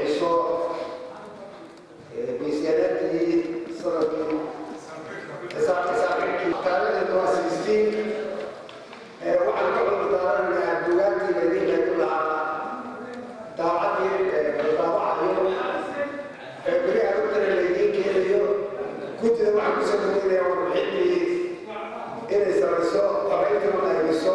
Warbixiso miisaaniyadii sanadkii xisaab taariikhdeedu waa 16. Waxaan ka cudur daaranaynaa buugaagtii laydin qaybin lahaa daawacadii la daawacayo, beri aroortana laydiin keenayo. Guddida waxaan kusoo dhaweynayaa warbixintii inay samayso xogeyntiina qaybiso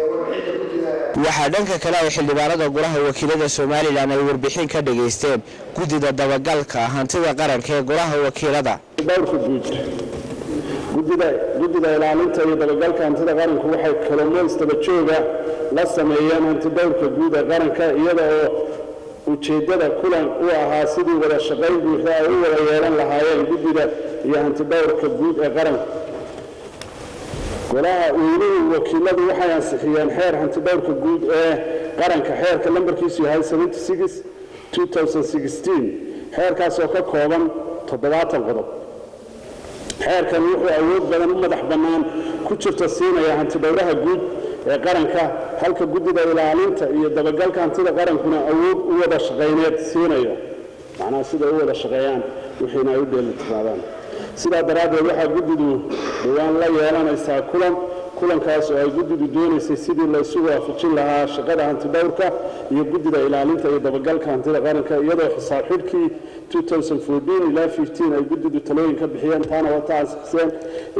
warbixinta guddida. Waxaa dhanka kale ay xildhibaanada golaha wakiilada Somalilan ay warbixin ka dhageysteen guddida dabagalka hantida qaranka ee golaha wakiilada. Dhowrka guud, guddida ilaalinta iyo dabagalka hantida qaranku waxay kulamo isdaba jooga la sameeyeen hanti dhowrka guud ee qaranka, iyada oo ujeeddada kulan u ahaa sidii wada shaqayn buuxda ay u wada yeelan lahaayeen guddida iyo hanti dhowrka guud ee qaranka. Golaha weynuhu wakiiladu waxay ansixiyeen xeer hanti dhowrka guud ee qaranka, xeerka lambarkiisu yahay 76/2016, xeerkaas oo ka kooban 70 qodob. Xeerkan wuxuu awood badan u madax bannaan ku jirta siinaya hantidhowraha guud ee qaranka, halka guddida ilaalinta iyo dabagalka hantida qarankuna awood u wada shaqayneed siinayo, macnaha sida u wada shaqeeyaan wixiina ay u dheelitiraadaan. Sidaa daraaddeed waxaa guddidu dhowaan la yeelanaysaa kulan, kulankaas oo ay guddidu doonaysay sidii laysu waafajin lahaa shaqada hantidhowrka iyo guddida ilaalinta iyo dabagalka hantida qaranka, iyadoo xisaab xidhkii 2014 ilaa 15 ay guddidu talooyin ka bixiyeen, taana wata ansixiseen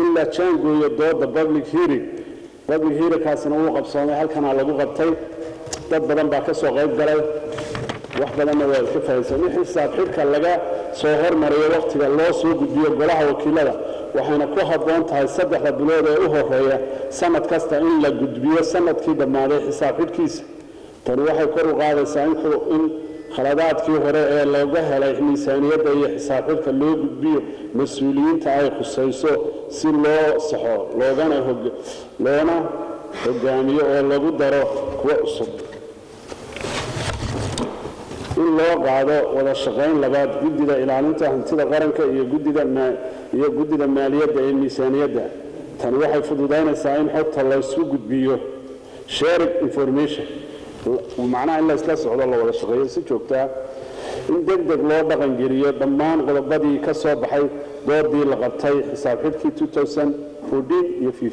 in la jaangooyo dooda public hearing. Public hearingkaasina wuu qabsoomay, halkanaa lagu qabtay, dad badan baa ka soo qayb galay, wax badanna waa iska fahamsan in xisaab xidhka laga soo hormariyo wakhtiga loo soo gudbiyo golaha wakiilada, waxayna ku habboon tahay 3da bilood ee u horeeya sanad kasta in la gudbiyo sanadkii dhammaaday xisaab xidhkiisa. Tani waxay kor u qaadaysaa in khaladaadkii hore ee laga helay miisaaniyadda iyo xisaab xidhka loo gudbiyo mas-uuliyiinta ay khusayso si loo saxo loona hogaamiyo oo lagu daro kuwo cusub. In loo qaado wada shaqayn labaad guddida ilaalinta hantida qaranka iyo guddida maaliyadda ee miisaaniyadda. Tani waxay fududaynaysaa in xogta laysku gudbiyo, sharing information, macnaha in laysla socdo, la wada shaqeeyo si joogtaa. In deg deg loo dhaqangeliyo dhammaan qodobadii ka soo baxay doodii la qabtay xisaab xidhkii 2014 iyo 15.